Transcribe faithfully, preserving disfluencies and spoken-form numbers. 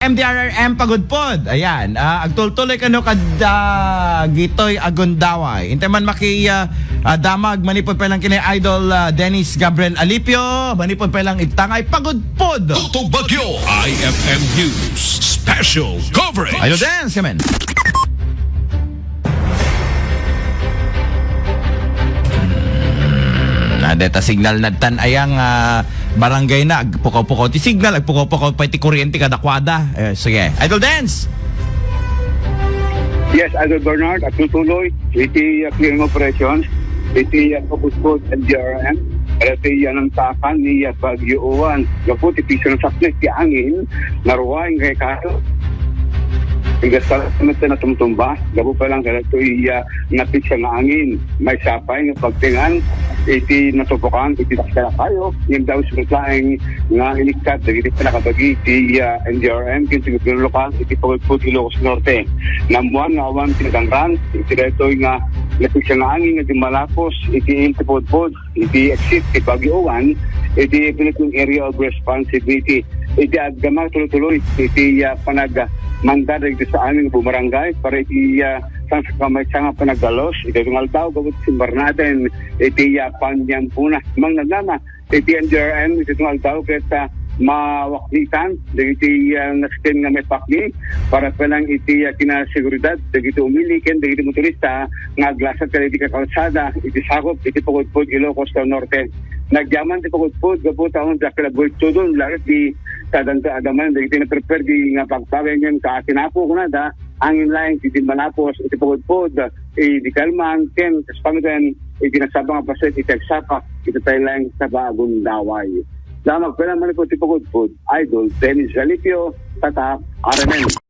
M D R R M Pagudpod. Ayan, ah, agtultuloy kano kad, ah, gitoy a gundaway. Intay man maki, ah, ah, damag manipud pay lang kini Idol, ah, Dennis Gabriel Alipio, manipud pay lang itangay Pagudpod. Tutog Bagyo, I F M News, Special Coverage. Idol Dennis, kamen. Hmm, na deta signal na tan ayang, ah, barangay na, agpukaw-pukaw ti signal, agpukaw-pukaw pay ti kuryente kadakuada. Eh, sige. Idol Dance! Yes, Idol Bernard, agtutuloy iti, uh, clearing operations iti, uh, Pagudpod M D R M, iti, uh, nantakan ni, uh, Bagyo Uwan. Gapu ti piso nasaknit ti angin, naruay nga kayo. Igasal met na tumtumba, gapu pa lang kadagitoy, uh, napitsa nga angin. Maysa pay nga pagtengan iti natupakan iti dakkel a kayo, ngem daw met laeng nga inikkat dagiti pannakabagi ti, ah, N D R M ken ti gobierno lokal iti Pagudpod, Ilocos Norte. Nammuan nga awan ti nagangrang iti daytoy nga napitsa nga angin nga dimmalapos iti, iti Pagudpod, iti exit ti Bagyo Uwan, iti Philippine Area of Responsibility. Iti agdama tuloy-tuloy iti, ah, panagmanda dagiti sa amin nga bumarangay para iti, ah, sang sa kamaysa nga panagdalos iti tungaldaw gapu ti simbar natin iti, ah, panyambuna. Mangnanama iti N D R M iti tungaldaw ket, ah, mawaknitan dagiti, ah, nasken nga maipakni para pay lang iti, ah, kinaseguridad dagiti umili ken dagiti motorista nga aglasat kadagiti kakalsada iti sakup iti Pagudpod, Ilocos del Norte. Nagyaman ti Pagudpod gapu ta unta kalabuy tudon laket di sadanta adaman dagiti naperperdi nga pagbagay ngem kaatinapo kunada angin laeng ti dimmalapos iti Pagudpod, iti kalman ken kaspanutan iti nasaba nga paset iti agsapa iti taylaeng saba a gundaway. Damag pay lang manipud ti Pagudpod, Idol Dennis Zalipio, Tatak, R M N.